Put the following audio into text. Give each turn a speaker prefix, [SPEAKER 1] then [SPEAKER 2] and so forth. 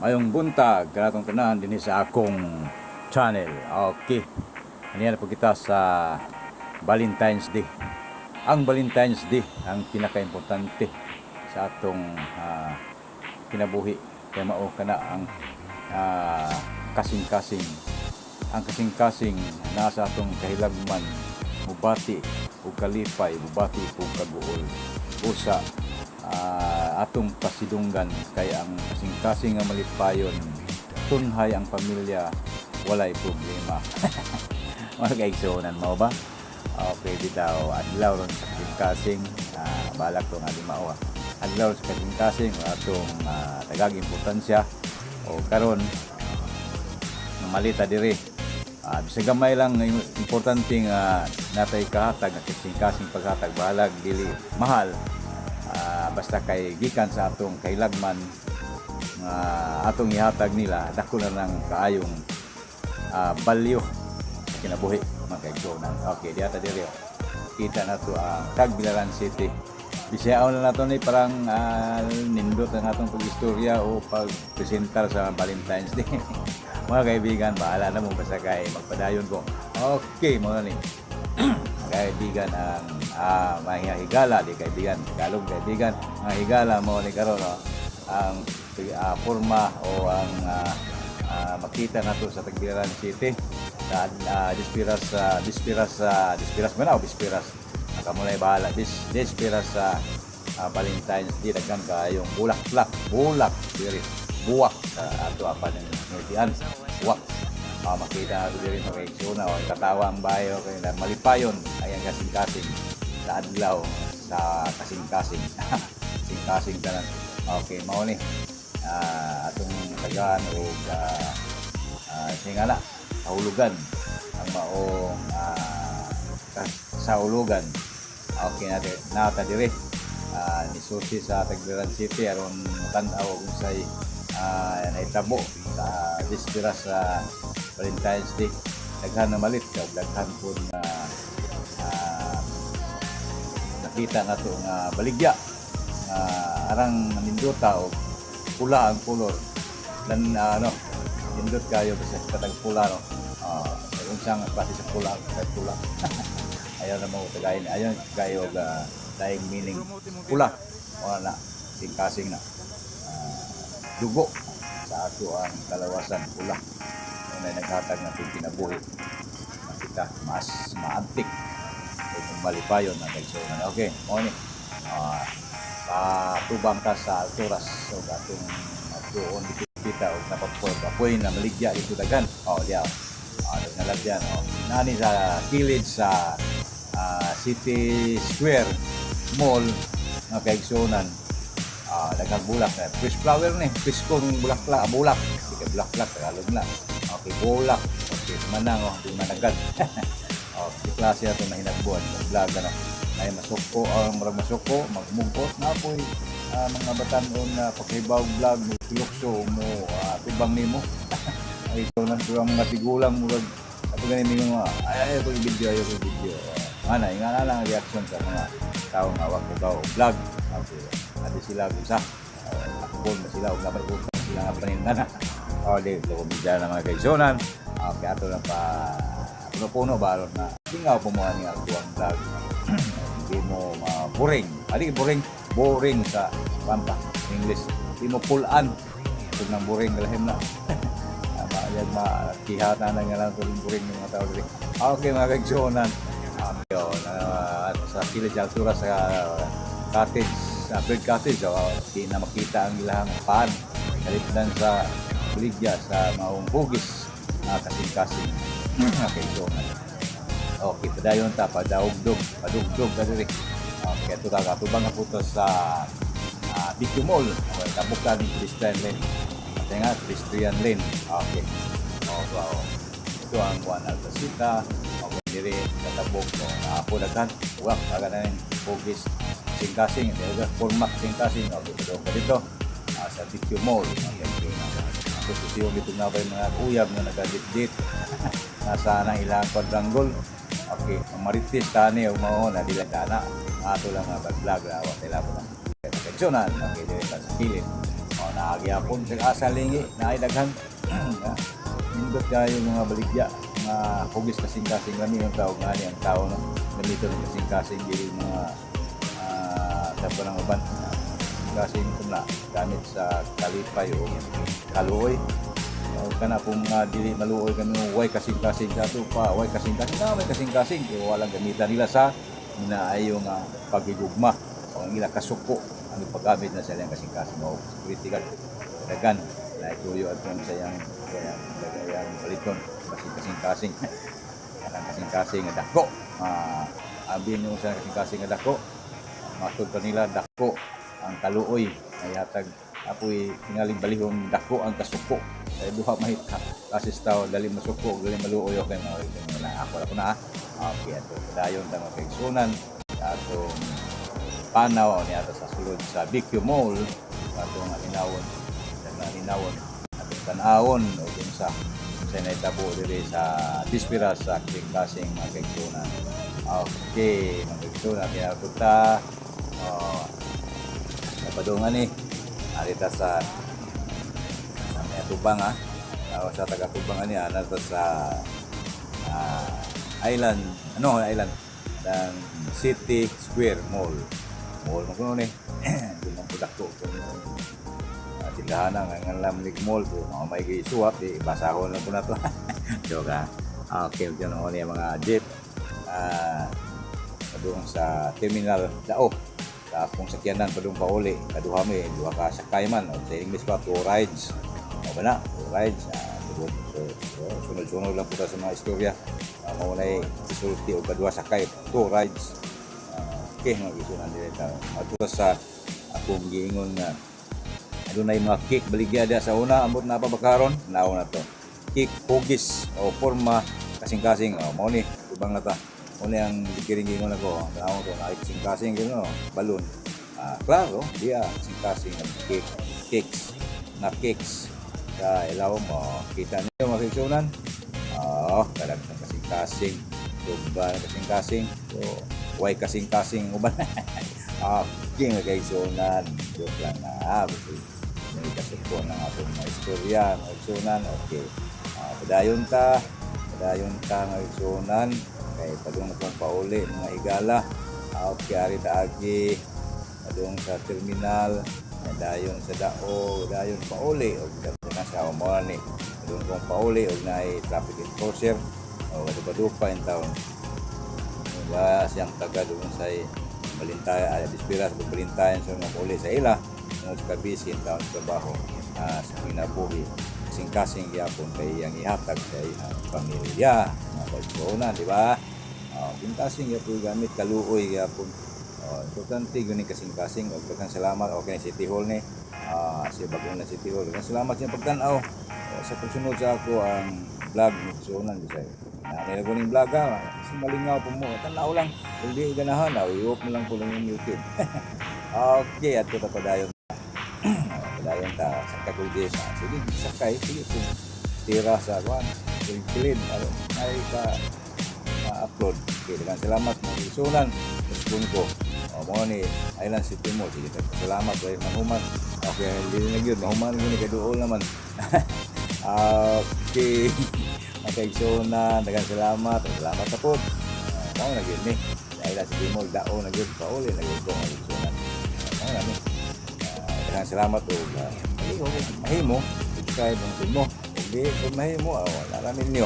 [SPEAKER 1] Maayong buntag kanatong tanan dinhi sa akong channel. Okay. Aniya na po kita sa Valentine's Day. Ang Valentine's Day ang pinakaimportante sa atong kinabuhi kay mao kana ang kasing-kasing. Ang kasing-kasing nasa atong kahilagman, mubati ug kalipay, mubati ug kaguol. Usa atong pasidunggan kay ang kasing-kasing nga malipayon, tunhay ang pamilya, walay problema. Mga kaigsuonan, mao ba? Okay, bitaw, adlaw ron sa kasing-kasing, balak ko nga di mao. Adlaw sa kasing-kasing atong tagag importansya o karon malita diri. Bisag gamay lang, importante nga natay kahatag nga kasing-kasing paghatag, bahalag dili mahal. Basta kay gikan sa atong kailagman nga atong ihatag nila, dako na lang kaayong value sa kinabuhi, mga kaigsuonan. Okay, diha ta diri, oh. Kita na to ang Tagbilaran City. Bisayaon na nato ni parang nindot na natong pag-istorya o pag-presentar sa Valentine's Day. Mga kaibigan, bahala na mo, basta kay magpadayon ko. Okay, mga ni. Kaibigan ang mga higala, di kaibigan, Tagalog kaibigan, mga higala mo ni karon, no? Ang forma o ang makita nato sa Tagbilaran City sa dispiras sa dispiras sa dispiras man o bispiras, kamo na bahala, dispiras sa Valentine's Day. Daghan kaayong bulaklak, bulak diri, buwak sa ato apan ng Nortian, buwak. Makita nato diri, mga kaigsuonan, o katawa ang bayo kay na malipayon ay ang kasing-kasing sa adlaw sa kasing-kasing, kasing-kasing tanan. Okay, mao ni atong tagaan og singala kahulugan ang maong saulugan. Okay, natin nata diri ni sa Tagbilaran City aron tan-aw kung say nahitabo sa dispiras sa Valentine's Day. Daghan na malit kag daghan pud nga nakita nato nga baligya nga arang nindota og pula ang kolor lan ano, nindot kayo basta katag pula, no? Unsang klase sa pula, kay pula ayaw na mo tagayin, ayaw kayo og laing meaning pula. Wala na kasing na dugo sa ato ang kalawasan, pula na naghatag na kinabuhi makita mas maantik kung malipayon ang kaigsuonan. Okay, mo ni patubang ka sa alturas. So atong doon dito kita og napapoy apoy na maligya dito daghan. Oh, diya, nalagyan, oh, nani sa kilid sa City Square Mall, nga kaigsuonan. Daghang bulak, eh, fresh flower ni, preskong bulaklak, bulak, di kay bulaklak Tagalog na. Okay, bulak. Okay, manang, oh, di managad. Oh, di klase ato na hinagbuan vlog ano ay masuko ang murag masuko magmugkot na poy mga batan-on na pakibaw vlog mo pilukso mo tubang nimo ay ito nang ang mga tigulang murag ato gani mga ay ay ko video, ay ko video. Ana nga na lang ang reaction sa mga tao nga wa ko vlog. Okay, adi sila usa akbon na sila ug napay utang sila nga panindana. Oh, di ko media na, mga kaigsuonan. Okay, ato lang pa puno-puno ba aron na tingaw po mo ani ako ang vlog, hindi mo ma-boring. Adi boring, boring sa pampa English. Di mo pull-an. Kung nang boring galahim na. Yan makihata na nga lang kung boring yung mga tao diri. Okay, mga kaigsuonan. Yun, sa kilid sa altura sa cottage, sa bird cottage, oh, di na makita ang ilang paan. Kalipdan sa baligya sa maong hugis kasing-kasing. Okay, so okay, padayon ta, padaugdog, padugdog ka diri. Okay, ito ta, katubang na po to sa BQ Mall. Okay, tabok ka ni pedestrian lane. At nga, pedestrian lane. Okay. Oh, wow. Ito ang Juan Altasita. Okay, diri katabok no. Ako daghan. Uwak, aga na yung hugis singkasing. Ito format singkasing. Okay, padugdog ka dito sa BQ Mall. Okay, okay. Ako susiyong dito na ba yung mga uyab nga nagadit-dit. Nasa nang ilang quadrangle. Okay, ang marites tani o mao na dila kana. Ato lang nga vlog wa tila po na. Kaigsuonan, okay, diri sa kilid. O Nagyapon sa asa lingi, naay daghan. Nindot kayo mga baligya, mga hugis kasing-kasing lami yung tao nga ni ang tao, no. Gamiton ng kasing-kasing dili mga uh, ng uban. Kasing kumla gamit sa kalipay o kaluoy. O kana kung mga dili maluoy kami, way kasing-kasing sa ato pa, way kasing-kasing na may kasing-kasing kay walang gamitan nila sa minaayo nga pagigugma o ang ila kasuko ang ipaggamit na sa ilang kasing-kasing o security guard dagan na ituyo at kung sa iyang kaya iyang paliton kasing-kasing kanang kasing-kasing nga dako. Abi nyo sa kasing-kasing nga dako, matud pa nila dako ang kaluoy ay hatag apoy tingaling balihon dako ang kasuko kay duha mahita kasis tao, dali masuko, dali maluoy. Okay mga na ako ako na. Okay, ato padayon ta, mga kaigsunan, sa atong panaw ni ato sa sulod sa BQ Mall, sa atong alinawon sa alinawon atong tan-awon o sa nahitabo diri sa dispira sa kasing, mga kaigsunan. Okay, mga kaigsunan, kaya ta napadungan ni arita sa may atubang ha. Sa taga-tubang ani ana ta sa island, ano island ng City Square Mall. Mall man kuno ni. Di man ko dako kuno tindahan ang ang Lamlig Mall ko mga may gisuwat di basahon lang po na to. Joke ha. Okay, dyan ako niya mga jeep. Padung sa terminal dao sa akong sakyanan padung pauli, kaduha mi, duha ka sakay man o sa English pa, two rides o ba na two rides. So, sunod-sunod lang po ta sa mga istorya. Mao nay isulti og kaduha sakay, two rides. Okay mga gisunan, dili ta adto sa akong giingon nga adunay mga cake baligya dia sa una. Ambot na pa bakaron naon na to cake hugis o forma kasing-kasing o mao ni ibang na ta mao ni ang kiring giingon ako. Naon to na kasing-kasing gino balon. Klaro diya kasing-kasing ang cake, cakes na cakes sa ilawom mo. Kita niyo, mga kaigsunan, oh, kadaghan kasing-kasing, tugba na kasing-kasing. So way kasing-kasing uban. Okay mga kaigsunan, joke lang na may kasuko ng atong mga istorya, mga kaigsunan. Okay, padayon ta, mga kaigsunan, kay padung na pong pauli mga higala. Okay, ari taagi padung sa terminal, dayon sa dao, dayon pauli og na sa mo ni padung kong pauli og naay traffic enforcer o kadupa-dupa in town wa siyang taga doon sa Balintay ay dispira sa Balintayan sa mga uli sa ila tungod sa kabisi in taon sa trabaho, sa kinabuhi kasing-kasing gyapon kay iyang ihatag sa iyang pamilya, mga kaigsuonan, di ba? Kasing gyapon gamit kaluoy gyapon. Importante gyud ni kasing-kasing og daghang salamat. Okay ni City Hall ni si bagong na City Hall, daghang salamat sa pagtan-aw sa pagsunod sa ako ang vlog ni kaigsuonan bisay na nila ko ning vlog ha kasi malingaw po mo, tan-aw lang. Kung di ganahan, i-off mo lang po lang yung YouTube. Okay, at ta padayon, padayon ta sa kaguldi. Sige, sakay, sige kung tira sa kuan kilid ay ka ma-upload. Okay, daghang salamat mga kaigsuonan. Spoon ko. O, mo ni Island City Mall. Sige, salamat kay mahuman. Okay, hindi na gyud mahuman gyud ni kay duol naman. Okay. Mga kaigsuonan, daghang salamat. Salamat na po. Mao na gyud ni. Island City Mall, dao na gyud pauli na gyud ko, mga kaigsuonan. Mao na ni. Daghang salamat og mahimo, subscribe ang mo. Kung di kung mahimo, wala ra ninyo.